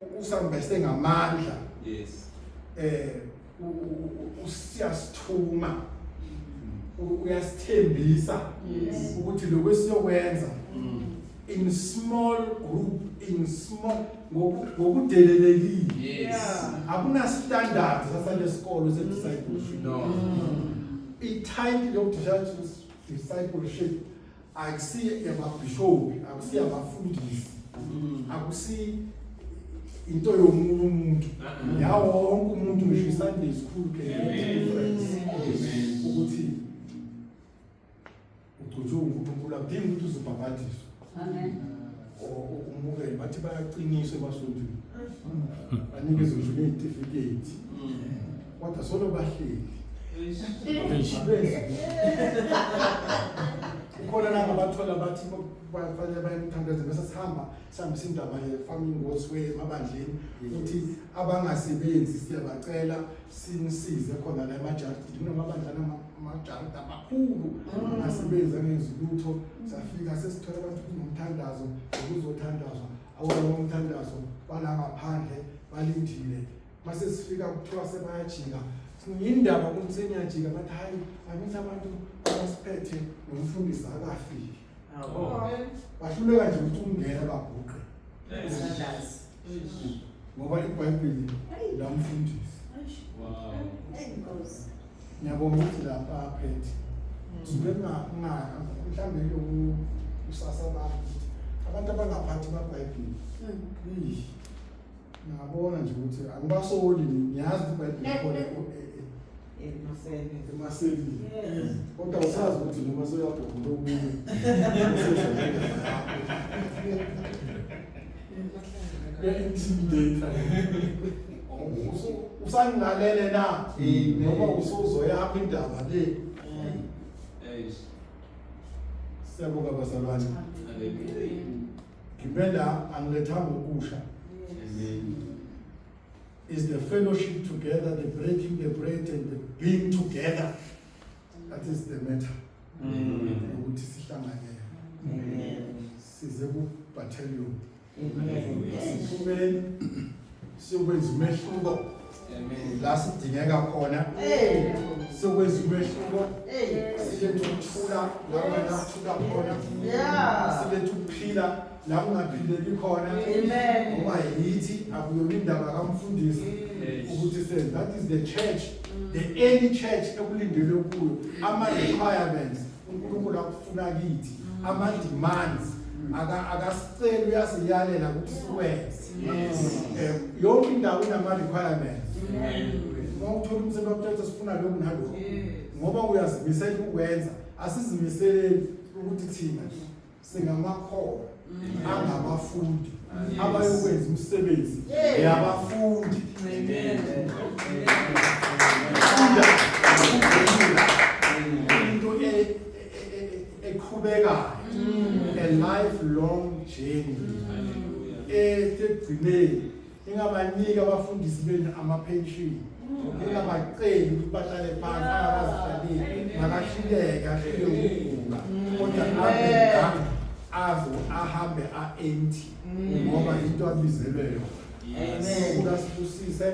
Usambese ngamandla. Yes. Usiyasithuma, uyasithembisa ukuthi lokho esiyokwenza in small group, in small, ngokudelelekile. Akuna standard sasalesikolo se-discipleship. No. I-title yoku-discipleship akusiye yababhishobhi, akusiye abafundisi, akusi into yomunye umuntu, yawo wonke umuntu, ngisho i-Sunday school can make a difference. Amen. Ukuthi ugcotshwe uNkulunkulu akudingi ukuthi uzobhabhadiswe. Amen. Umukele bathi bayaqiniswa emasontweni, banikezwe ngisho ney'tifiketi, kodwa solo bahleli abezi kukhona nangabathola bathi bafanele baye emthandazweni, bese sihamba sihambisa indaba ye-Farming God's Way emabandleni ukuthi abangasebenzi siyabacela sinisize khona la emajaridini. Kunamabandla anamajaridi amakhulu angasebenzi, angenzi lutho. Safika sesithola abantu kunomthandazo, ukuzothandazwa awona umthandazo, bala ngaphandle balindile. Mase sifika kuthiwa sebayajika. Yindaba ukuthi seniyajika? Bathi hayi, angithi abantu abasiphethe nomfundisi akafiki. Bahluleka nje ukuthi ungena baguqe ngoba iBhayibheli lamfundisi. Ngiyabonga ukuthi lapha aphethe suke mhlawumbe loku kusasa abantu ukuthi abantu abangaphathi amabhayibheli, ngiyabona nje ukuthi angibasoli, ngiyazi ukuthi iBhayibheli khona emaselini, kodwa usazi ukuthi noma seyabhukula okunye kuya-intimidate. Usangilalele na noma usuzoyapha indaba le? Siyabonga bazalwane. Ngimela angilethanga ukusha. Is the fellowship together, the breaking the bread and the being together, that is the matter, ukuthi sihlanganyele size ku-battalion, siphumeni siyokwenza umehluko la sidingeka khona, siyokwenza umehluko, silethe ukuthula la kungenakuthula khona, silethe ukuphila la kungaphileki khona, ngoba yithi, akuyona indaba kamfundisi ukuthi senze. That is the church, the early church ekulindelwe kuyo, ama-requirements uNkulunkulu akufuna kithi, ama-demands, akasiceli, uyasiyalela ukuthi sikwenze. Yonke indawo inama-requirements. Uma uthola umsebenzi wakuthetha sifuna lokhu nalokhu ngoba uyazimisela ukwenza. Asizimiseleli ukuthi thina singamakholwa angabafundi abayokwenza umsebenzi yabafundi. Funda into eqhubekayo, a lifelong journey esekugcineni ingabaniki abafundisi benu ama-pension, ingabaceli ukuthi bahlale phansi, angabazihlaleli, makahluleke, ahlule ukugula, kodwa abe la azo ahambe a-empty ngoba into abizelwe yona. Unkulunkulu asibusise.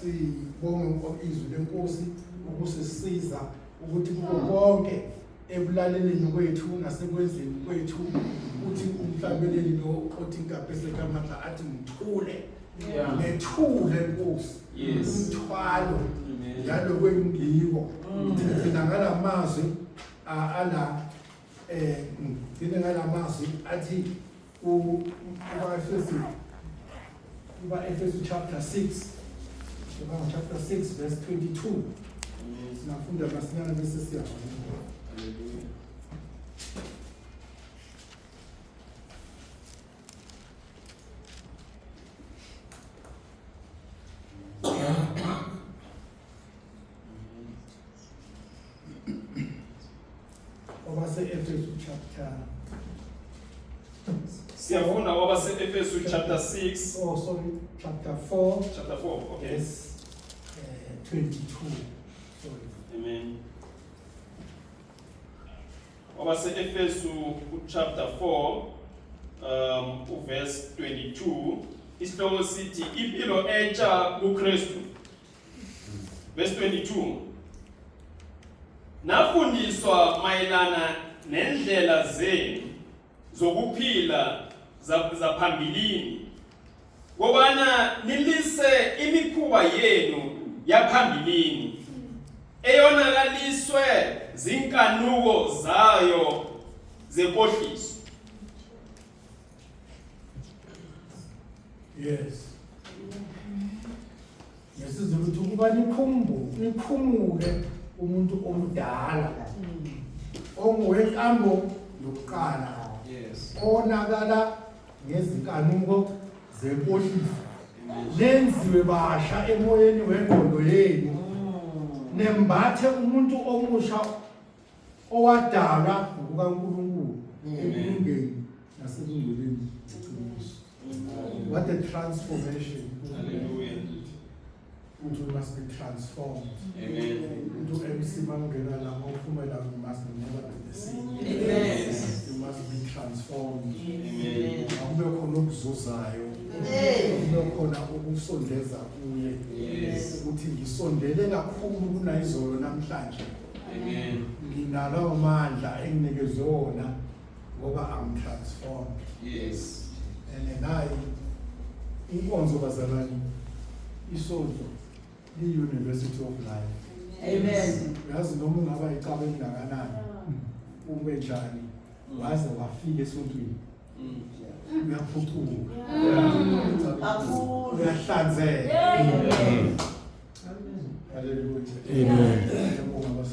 Sibonge izwi lenkosi ukusisiza ukuthi kuko konke ekulaleleni kwethu nasekwenzeni kwethu, uthi umhlabeleli lo othi inkaphe sekamandla athi ngithule, ngethule Nkosi umthwalo yalokho engiko. Ngigcina ngalamazwi ala, ngigcine ngalamazwi athi kuba kuba Efesu chapter 6, kuba chapter 6 verse 22. Singafunda masinyane bese siyabona. Hallelujah. Kwabase-Efesu chapter Siyafunda kwabase-Efesu chapter 6. Oh, sorry, chapter 4. Chapter 4, okay. Verse 22, sorry. Amen. Kwabase-Efesu chapter 4 uverse 22. Isihloko sithi impilo entsha kuKristu. Verse 22. Nafundiswa mayelana nendlela zenu zokuphila zaphambilini kobana nilise imikhuba yenu yaphambilini eyonakaliswe zinkanuko zayo zenkohliso. Yes. NgesiZulu uthi ukuba nikhumbuke nikhumuke umuntu omdala ongowenkambo yokuqala. Yes. Onakala ngezinkanuko zenkohliso. Nenziwe basha emoyeni wengqondo yenu. Nembathe umuntu omusha owadalwa ngokukaNkulunkulu ekulungeni nasebungcweleni beqiniso. What a transformation. Hallelujah. Ukuthi we must be transformed. Amen. Umuntu MC mangena la mawuphumela you must never be the same. Amen. You must be transformed. Amen. Akube khona okuzuzayo. Kube khona okusondeza kuye. Yes. Ukuthi ngisondele kakhulu kunayizolo namhlanje. Amen. Nginalawo mandla enginikezwe wona ngoba I'm transformed. Yes. And nayi inkonzo bazalwane isonto li-University of Life. Amen. Uyazi noma ungaba icaba elingakanani ube njani waze wafika esontweni uyaphucuka Kakhulu. uyahlanzeka. Haleluya. Amen. Ngiyabonga.